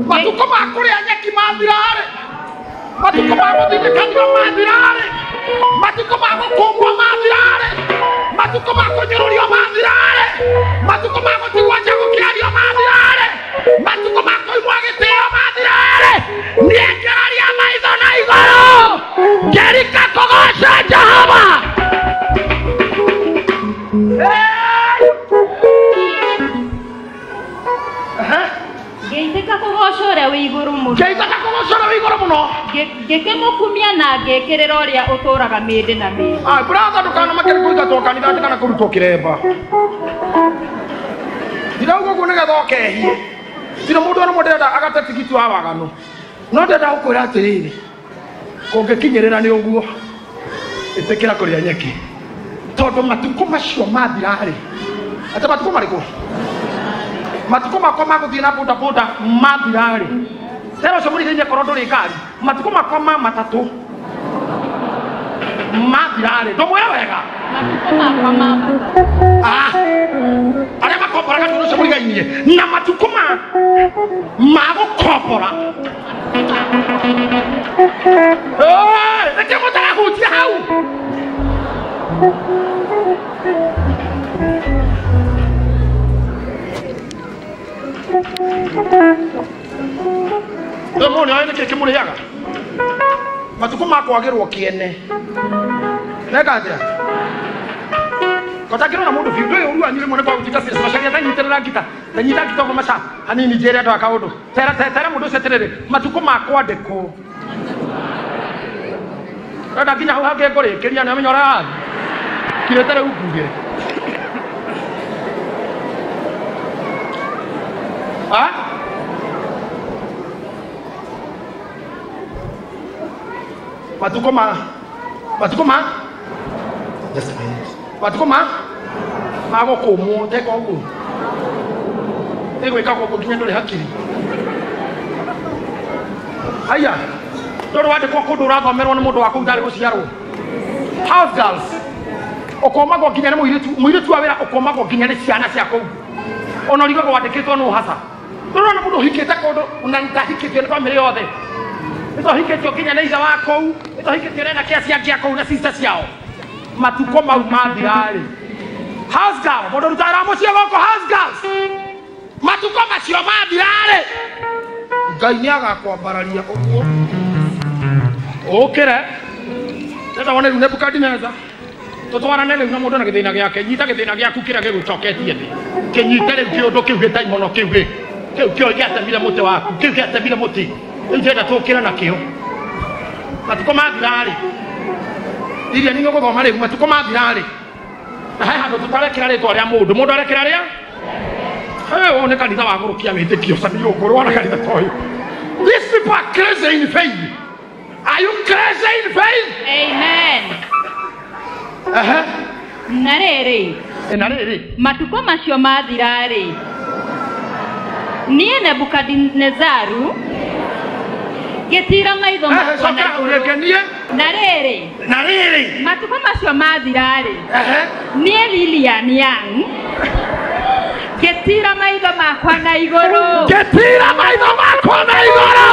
Matukũ ma kũrĩa nyeki mathira-rĩ, matukũ ma gũthindĩkanio mathira-rĩ, matukũ ma gũkũngwo mathira-rĩ, matukũ ma kũnyũrũrio mathira-rĩ, matukũ ma gũtigwo nja gũkĩario mathira-rĩ, matukũ ma kũimwo gĩtĩo mathira-rĩ, niĩ ngĩroria maitho na igũrũ ngĩrika kũgooca Jehova. Ngĩitĩka kũgooca ũrĩa wĩ igũrũ mũno, ngĩitĩka kũgooca ũrĩa wĩ igũrũ mũno, ngĩkĩmũkumia na ngĩkĩrĩra ũrĩa ũtũũraga mĩndĩ na mĩndĩ. Ah, brother, ndũkanamake nĩ kũingatwo kanitha atĩ kana kũrutwo kĩremba. Ndirauga ũguo nĩgetha ũkehie. Tirĩ mũndũ ona ũmwe ndĩrenda agate tigiti wa waganu, no ndĩrenda gũkwĩra atĩrĩrĩ, kũngĩkinyĩrĩra nĩ ũguo, ĩtĩkĩra kũrĩa nyeki, tondũ matukũ macio mathira-rĩ, atĩ matukũ marĩkũ? Matukũ makwa ma gũthiĩ na boda boda mathira-rĩ, tera ũcio mũrigainie korwo ndũrĩ ngari, matukũ makwa ma matatũ mathira-rĩ, ndũmwĩre wega, matukũ makwa ma matatũ, arĩa makomboraga ndũrũ ũcio mũrigainie na matukũ ma gũkombora. Nĩkĩo mũtarahutia hau. Mũndũ nĩoĩ nĩkĩ kĩmũrĩaga. Matukũ ma kwagĩrwo kĩene. Neka atĩa? Kotakĩrwo na mũndũ biũ ndũĩ ũru wanyu rĩmwe nĩ kwa gũtuĩka serious. Macaria tanyitĩrĩra ngita. Tanyita ngita ũguo maca hanini njĩre andũ a kaũndũ. Tera tera mũndũ ũcio atĩrĩrĩ, matukũ ma kwandĩkwo. Renda nginya hau hangĩ ngũrĩkĩria nĩ amenya ũrĩa wathiĩ. Kirĩte rĩu nguge. Ah? Matukũ ma matukũ ma Just a minute. Matukũ ma magũkũmwo teka ũguo. Ĩgwĩka ũguo nginya ndũrĩ hakiri. Haya, ndũrĩ wandĩkwo kũndũ ũrathomerwo nĩ mũndũ wa kũu ndarĩ gũciarwo. House girls ũkomagwo nginya nĩ mũirĩtu mũirĩtu wa wĩra ũkomagwo nginya nĩ ciana cia kũu. Ona ũrigagwo wandĩkĩtwo nũ hasa. Ndũrona mũndũ ũhikĩte kũndũ na ndahikĩtio nĩ bamĩrĩ yothe. Nĩtohikĩtio nginya nĩ ithe wa kũu, nĩtohikĩtio nĩ anake acio angĩ a kũu na sister ciao. Matukũ mau mathira-rĩ, house girl, mũndũ ũrutaga wĩra mũciĩ gũkũ house girls. Matukũ macio mathira-rĩ, Ngai nĩagakwambararia ũguo. Ũkĩre. Ndĩrenda wone rĩu Nebukadineza. Tũtwarane rĩu na mũndũ na gĩthĩna gĩake. Nyita gĩthĩna gĩaku kĩrĩa gĩgũcoketie thĩ. Kĩnyite rĩu kĩũndũ kĩu gĩtaimono kĩu gĩ. Kĩu kĩo gĩatemire mũtĩ waku. Kĩu gĩatemire mũtĩ. Rĩu ndĩrenda tũkĩre nakĩo. Matukũ mathira-rĩ, iria nĩ gũthoma rĩu matukũ mathira-rĩ, na he handũ tũtarekĩra rĩtwa rĩa mũndũ. Mũndũ arekĩra rĩa? Ũyũ nĩ kanitha wa gũrũkia wĩtĩkio Samir ũkũrũ na kanitha ta ũyũ. These people are crazy in faith. Are you crazy in faith? Amen. Aha. Na rĩrĩ, Na rĩrĩ, matukũ macio mathira-rĩ, niĩ Nebukadinezaru ngĩtiira maitho makwa na coka igũrũ. ũreke niĩ. Na rĩrĩ, Na rĩrĩ, matukũ macio mathira-rĩ, ehe, niĩ Lilian Young ngĩtiira maitho makwa na igũrũ, ngĩtiira maitho makwa na igũrũ,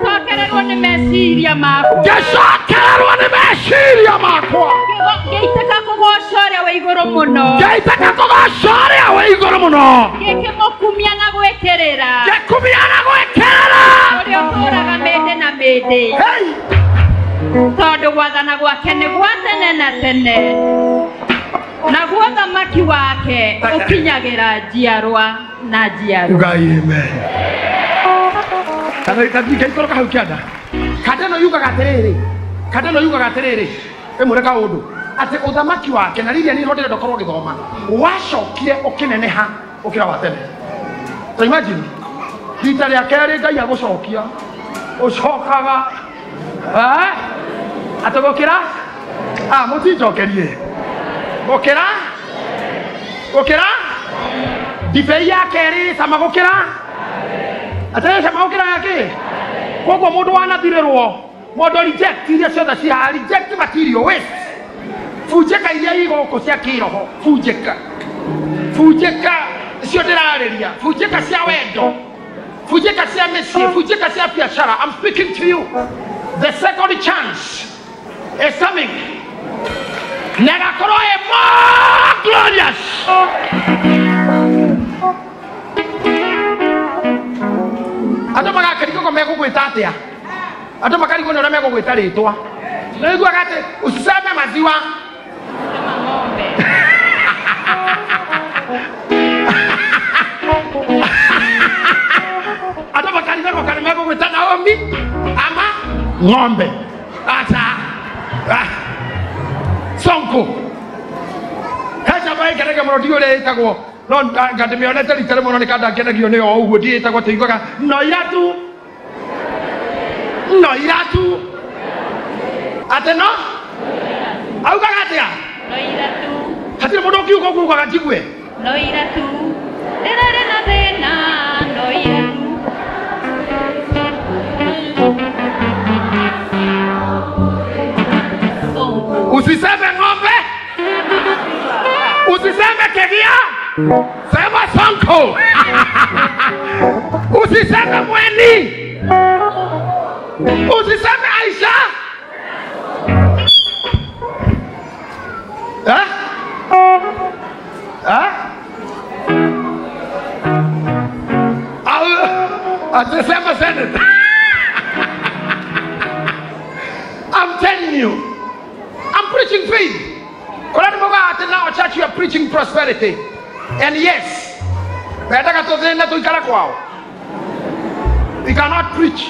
ngĩcokererwo nĩ meciria makwa, ngĩcokererwo nĩ meciria makwa, ngĩitĩka kũgoca ũrĩa wĩ igũrũ mũno, ngĩitĩka kũgoca ũrĩa wĩ igũrũ mũno, ngĩkĩmũkumia na gwĩkĩrĩra ngĩkumia na gwĩkĩrĩra ũrĩa ũtũũraga mĩndĩ na mĩndĩ, Hey! tondũ gwathana gwake nĩ gwa tene na tene, naguo ũthamaki wake ũkinyagĩra njiarwa na njiarwa. Ugai amen. Kaikoroka hau kĩanda. Kanda ĩno yugaga atĩrĩrĩ, kanda ĩno yugaga atĩrĩrĩ, ĩmwĩre kaũndũ atĩ ũthamaki wake na rĩrĩa nĩho ndĩrenda ũkorwo ũgĩthoma wacokire ũkĩneneha ũkĩra wa tene. So imagine rita rĩa kerĩ Ngai agũcokia ũcokaga atĩ gũkĩra mũtinjokerie gũkĩra gũkĩra ndibei ya kerĩ cama gũkĩra atĩ cama gũkĩra ya kĩ. Koguo mũndũ wanathirĩrwo mũndũ reject iria ciothe ci haha, reject material waste, bunjĩka iria i gũkũ cia kĩroho, bunjĩka bunjĩka cio ndĩrarĩria, bunjĩka cia wendo, bunjĩka cia mĩciĩ, bunjĩka cia biacara. I'm speaking to you. The second chance is coming. Na ĩgakorwo ĩ more glorious. Andũ magakarigwo megũgwĩta atĩa? Andũ makarigwo nĩ ũrĩa megũgwĩta rĩtwa. Nĩiguaga atĩ usiseme maziwa. Sema ng'ombe. Andũ makarigwo kana megũgwĩta Naomi ama ng'ombe. Acha. Sonko. Hecha mai kerege mũno ndiũĩ ũrĩa ĩtagwo. No ngandĩmĩonete rita rĩmwe no nĩkandangenagio nĩyo o ũguo ndiĩ ĩtagwo tũiguaga no iratu. No iratu. Atĩ no? Augaga atĩa? No iratu. Hatirĩ mũndũ ũngiuga ũguo ugaga njigue. No iratu. Ndĩrarĩ na thĩna no iratu. Usiseme ng'ombe. Usiseme kegia. Sema Sonko. Usiseme Mweni. Usiseme Aisha. Eh? Eh? Asiseme senator. preaching prosperity. And yes, mendaga tũthĩne tũikare kwao. We cannot preach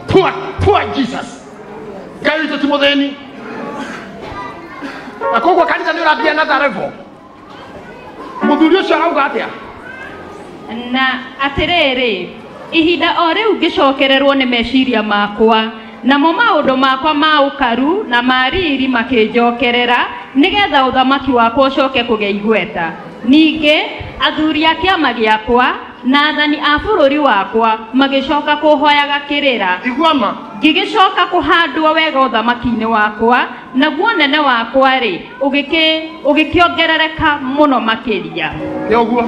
poor, poor Jesus. Ngai witũ ti mũthĩni. Na koguo kanitha nĩ ũrathiĩ another level. Mũthuri ũcio arauga atĩa? Na atĩrĩrĩ, ihinda o rĩu ngĩcokererwo nĩ meciria makwa, namo maũndũ makwa ma ũkaru na ma riri makĩnjokerera, nĩgetha ũthamaki wakwa ũcoke kũgĩa igweta. Ningĩ athuri a kĩama gĩakwa na athani a bũrũri wakwa magĩcoka kũhoyaga kĩrĩra. Iguama. Ngĩgĩcoka kũhandwo wega ũthamaki-inĩ wakwa, naguo nene wakwa rĩ ũgĩkĩongerereka mũno makĩria. Nĩ ũguo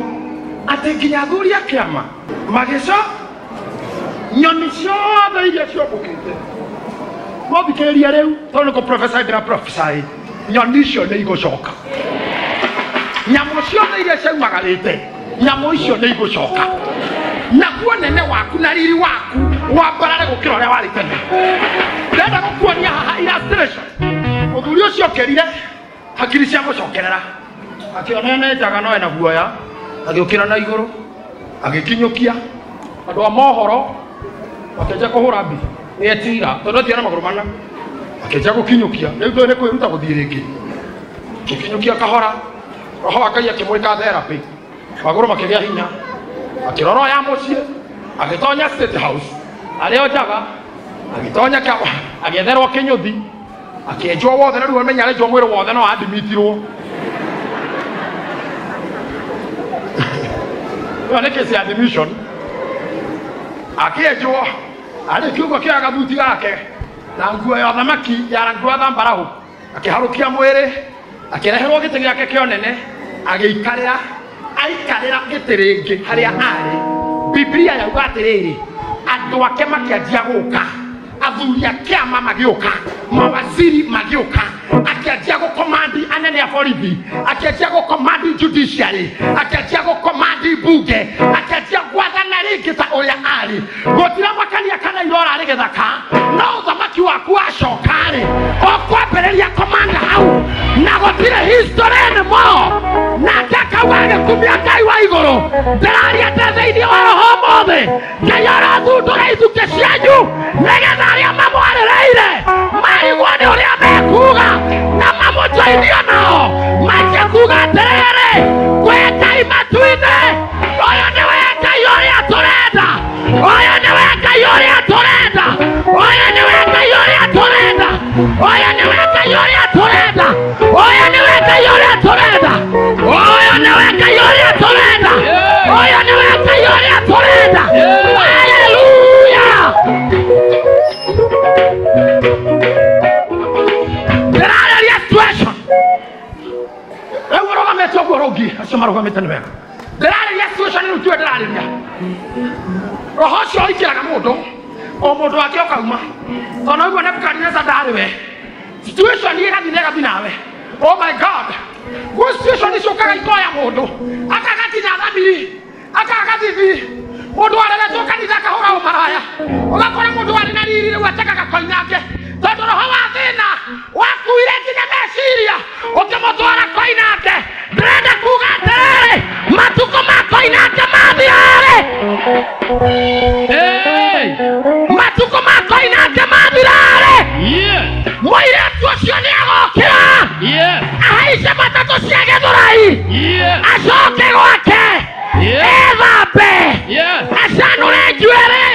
atĩ nginya athuri a kĩama magĩco nyoni ciothe iria ciombũkĩte mothikĩrĩria rĩu, tondũ nĩ kũ prophesy ndĩra prophesy, nyoni icio nĩ igũcoka. Nyamũ ciothe iria ciaumagarĩte, nyamũ icio nĩ igũcoka. Naguo nene waku na riri waku wambarare gũkĩra ũrĩa warĩ tene. Ndĩrenda gũkuonia haha illustration. Mũthuri ũcio okĩrire, hakiri cia mũcokerera, akĩona nĩ njaga no ena guoya, agĩũkĩra na igũrũ, agĩkinyũkia andũ a mohoro makĩanjia kũhũra mbica. Nĩ etira tondũ etira na magũrũ mana, akĩanjia gũkinyũkia. Rĩu ndũĩ nĩ kwĩruta gũthiĩ rĩngĩ. Akĩkinyũkia kahora, roho wa Ngai akĩmwĩka therapy, magũrũ makĩgĩa hinya, akĩrora ya mũciĩ, agĩtonya State House arĩ o njaga, agĩtonya agĩetherwo kĩnyũthi, akĩenjwo wothe. Na rĩu amenya arenjwo mwĩrĩ wothe no adimitirwo. Ĩyo nĩ case ya admission. Akĩenjwo arĩkia ũguo akĩoya gathuti gake na nguo ya ũthamaki ya rangi wa thambarau, akĩharũkia mwĩrĩ, akĩreherwo gĩtĩ gĩake kĩa ũnene, agĩikarĩra. Aikarĩra gĩtĩ rĩngĩ harĩa arĩ, Biblia yauga atĩrĩrĩ, andũ ake makĩanjia gũka, athuri a kĩama magĩũka, mawaziri magĩũka, akĩanjia gũkomandi anene a borithi, akĩanjia gũkomandi judiciary, akĩanjia gũkomandi bunge, akĩanjia gwathana rĩngĩ ta ũrĩa arĩ. Gũtiramakania kana irora rĩ gĩthaka, no ũthamaki waku wacoka-rĩ, ũkwambĩrĩria komanda hau, na gũtirĩ history anymore. Nake akauga agĩkumia Ngai wa igũrũ, ndĩraria ndĩ thĩinĩ wa roho ũmũthĩ, Ngai arathundũra ithukĩ cianyu nĩgetha arĩa mamwarĩrĩire marigwo nĩ ũrĩa mekuga na mamũjoinio nao manjie kuga atĩrĩrĩ, kwĩ Ngai matu-inĩ, ũyũ nĩwe Ngai ũrĩa tũrenda, ũyũ nĩwe Ngai ũrĩa tũrenda, ũyũ nĩwe Ngai ũrĩa tũrenda, ũyũ nĩwe Ngai ũrĩa tũrenda, ũyũ nĩwe Ngai ũrĩa tũrenda, ũyũ nĩwe Ngai ũrĩa tũrenda, ũyũ nĩwe Ngai ũrĩa tũrenda. Hallelujah! Ndĩrarĩria situation. Rĩu ũrũgamĩte ũguo rũngi, acio marũgamĩte nĩ wega. Ndĩrarĩria situation rĩu tiwe ndĩrarĩria. Roho ũcio ũingĩraga mũndũ, o mũndũ wake ũkauma. Tondũ ũguo Nebukadneza ndarĩ we. Situation ĩgathiĩ na ĩgathiĩ nawe. Oh my God! Gwĩ situation icokaga ikoya mũndũ, akaga nginya thamiri, akaga thithi. Mũndũ aregetwo kanitha akahũra ũmaraya, ũgakora mũndũ arĩ na riri rĩu atekaga koinange, tondũ roho wa thĩna wakuire nginya meciria ũkĩmũtwara koinange. Ndĩrenda kuga atĩrĩrĩ, matukũ ma koinange mathirarĩ, matukũ ma koinange mathirarĩ. Mũirĩtu ũcio nĩ agokĩra ahaice matatũ cia Gĩthũrai, acoke gwake, ethambe, acanũre njuĩrĩ,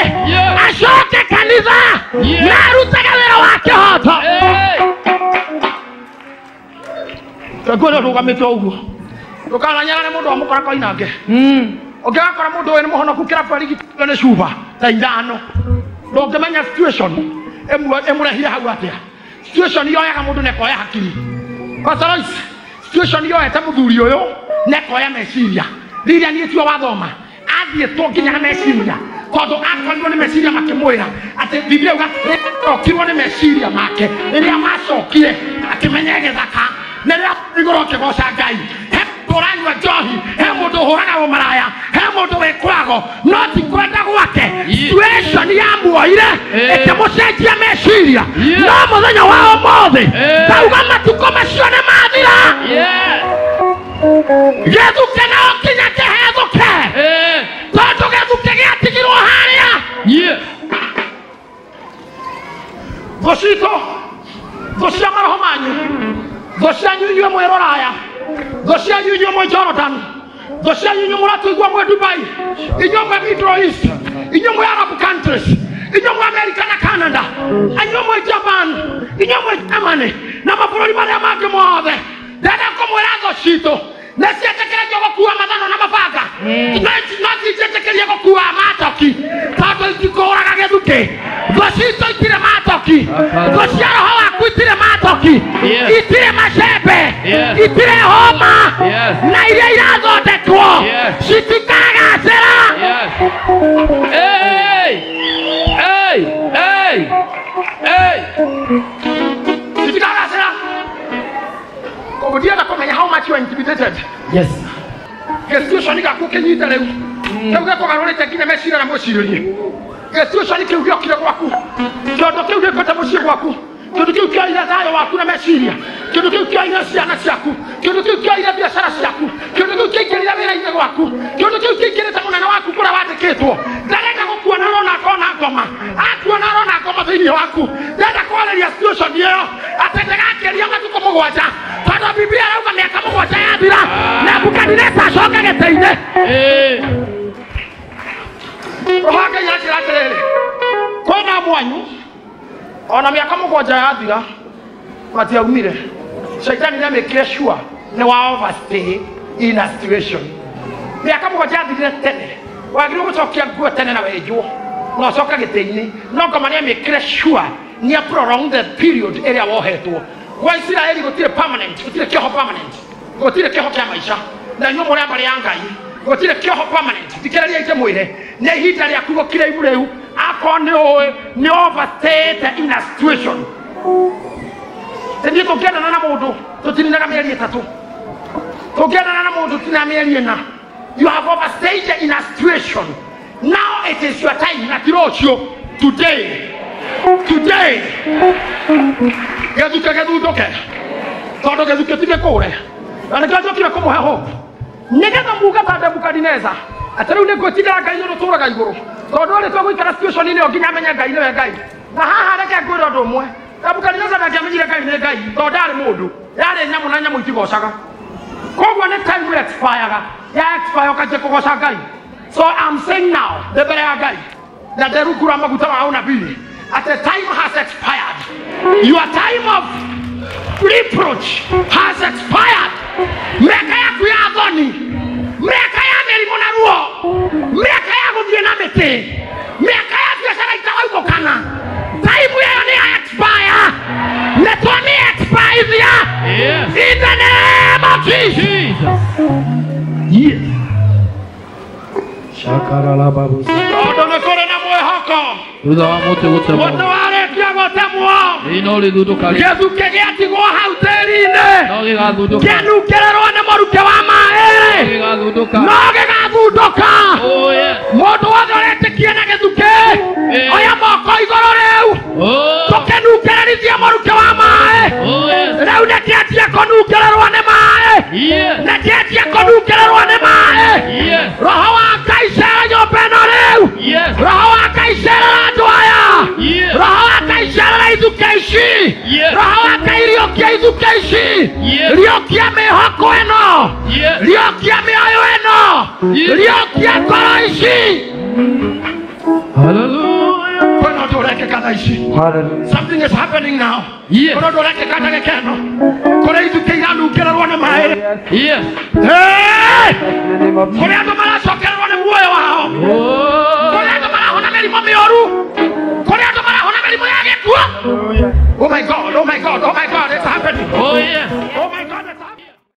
acoke kanitha na arutage wĩra wa kĩhoto. Nguo rũgamĩte ũguo, ndũkananyarare mũndũ wamũkora koinange. Ũngĩgakora mũndũ ũyũ nĩ mũhonoku kĩrabu arigitwo nĩ cuba ta ithano, ndũngĩmenya situation ĩmũrehire hau atĩa. Situation yoyaga mũndũ na ĩkoya hakiri. Pastor Lois, situation yoete mũthuri ũyũ na ĩkoya meciria. Rĩrĩa niĩ tio wathoma, athiĩtwo nginya na meciria, tondũ akorirwo nĩ meciria makĩmwĩra atĩ Biblia yuga okirwo nĩ meciria make. Rĩrĩa macokire akĩmenya gĩthaka, na rĩrĩa igũrũ akĩgoca Ngai. He mũndũ ũranyua njohi, he mũndũ ũhũraga ũmaraya, he mũndũ wĩkũrago, no ti kwenda gwake. Situation yamuoire ĩkĩmũcenjia meciria. No mũthenya wa ũmũthĩ ndauga matukũ macio nĩ mathira. Thũ cianyu inyuĩ mwĩ Jordan, thũ cianyu inyuĩ mũratũigua mwĩ Dubai, inyuĩ mwĩ Middle East, inyuĩ mwĩ Arab countries, inyuĩ mwĩ America na Canada, inyuĩ mwĩ Japan, inyuĩ mwĩ Germany na mabũrũri marĩa mangĩ mothe, ndenda kũmwĩra thũ citũ nĩciĩtĩkĩrĩtio gũkua mathano na mabanga, no ciĩtĩkĩrie gũkua matoki tondũ itikũraga gĩthukĩ. Thũ citũ itirĩ matoki, thũ cia roho waku itirĩ matoki, itirĩ macembe, itirĩ homa, na iria irathondekwo citikagacĩra. Hey! Hey! Hey! Citikagacĩra. Koguo ndienda kũmenya how much you are intimidated. Yes. Gĩciũconi gĩaku kĩnyite rĩu kĩu gĩkũgarũrĩte nginya meciria na mwĩcirĩrie. Gĩciũconi kĩu gĩokire gwaku, kĩondo kĩu gĩũkĩte mũciĩ gwaku, kĩndũ kĩu kĩoire thayũ waku na meciria, kĩndũ kĩu kĩoire ciana ciaku, kĩndũ kĩu kĩoire biacara ciaku, kĩndũ kĩu kĩingĩrire wĩra-inĩ gwaku, kĩndũ kĩu kĩingĩrĩte mũnene waku kũrĩa wandĩkĩtwo. Ndarenda gũkuona arona akona ngoma, akuona arona ngoma thĩinĩ waku. Ndenda kwarĩria situation ĩyo atĩ ndĩgakĩria matukũ mũgwanja, tondũ Biblia ĩrauga mĩaka mũgwanja yathira Nebukadineza acoke gĩtĩ-inĩ. Roho wa Ngai anjĩra atĩrĩrĩ, kwĩna mwanyu ona mĩaka mũgwanja yathira matiaumire. Shaitani nĩamĩkire sure nĩ wa overstay in a situation. Mĩaka mũgwanja yathirire tene, wagĩrĩirwo gũcokia nguo tene na wenjwo na ũcoke gĩtĩ-inĩ, no ngoma nĩamĩkire sure nĩa prolong the period ĩrĩa wohetwo. Gwa Isiraeli gũtirĩ permanent, gũtirĩ kĩoho permanent, gũtirĩ kĩoho kĩa maica. Na inyuĩ mũrĩ a mbarĩ ya Ngai, gũtirĩ kĩoho permanent. Thikĩrĩria ndĩmwĩre, nĩ ihinda rĩaku gũkira ibu rĩu akorwo nĩ ũĩ nĩ overstayed in a situation. Tũthiĩ tũngĩendana na mũndũ tũtininaga mĩeri ĩtatũ, tũngĩendana na mũndũ tũtininaga mĩeri ĩna. You have overstayed in a situation. Now it is your time. Na ti rũciũ, today, today. Gĩthuke gĩthundũke, tondũ gĩthuke ti gĩkũre, na nĩkĩo njũkire kũmũhe hope, nĩgetha muge ta Nebukadineza atĩ rĩu nĩngwĩtigĩra Ngai ũrĩa ũtũũraga igũrũ, tondũ rĩ tũgũikara situation-inĩ ĩyo nginya amenye Ngai nĩwe Ngai. Na haha reke ngwĩre ũndũ ũmwe, Nebukadineza ndangĩamenyire Ngai nĩ Ngai tondũ ndarĩ mũndũ, yarĩ nyamũ na nyamũ itigocaga. Koguo nĩ time expire-ga, ya expire ũkanjia kũgoca Ngai. So I'm saying now, ndĩ mbere ya Ngai na nderungura maguta ma ũnabii at the time has expired. Your time of reproach has expired. Mĩaka yaku ya thoni, mĩaka ya mĩrimũ na ruo, mĩaka ya gũthiĩ na mĩtĩ, mĩaka ya biacara itaraumũkana, time ĩyo nĩ ya expire. Nĩ twamĩ expire in the name of Jesus. Yes. Shakaralababu. Tondũ nĩ kũrĩ na mwĩhoko. Thutha wa mũtĩ gũtemwo, Mũtĩ warĩkia gũtemwo, no rĩthundũka gĩthukĩ gĩatigwo hau tĩri-inĩ, no gĩgathundũka, kĩanungĩrĩrwo nĩ mũrukĩ wa maĩ, gĩgathundũka. No gĩgathundũka. Oh yes. Mũndũ wothe ũretĩkia na gĩthukĩ, oya moko igũrũ rĩu, tũkĩnungĩrĩrithia mũrukĩ wa maĩ. Oh yes. Rĩu nĩkĩanjia kũnungĩrĩrwo nĩ maĩ, Yes. nĩkĩanjia kũnungĩrĩrwo nĩ maĩ. Yes. Roho wa Ngai cera nyũmba ĩno rĩu. Yes. Roho wa Ngai cerera andũ aya. Yes. Roho wa Ngai cerera ithukĩ ici. Yes. Roho wa Ngai riũkia ithukĩ ici. Yes. Riũkia mĩhoko ĩno, Yes. riũkia mĩoyo ĩno, Yes. riũkia ngoro ici. Hallelujah. Kwĩna ũndũ ũrekĩka thaa ici. Something is happening now. Yes. Kwĩna ũndũ ũrekĩka ndagĩka ĩno, kũrĩ ithukĩ iranungĩrĩrwo nĩ maĩ. Yes. Hey! Kũrĩ andũ maracokererwo nĩ muoyo wao, Oh. kũrĩ andũ marahona mĩrimũ mĩũru, kũrĩ andũ marahona mĩrimũ ya gĩkuũ. Oh my God, oh my God, oh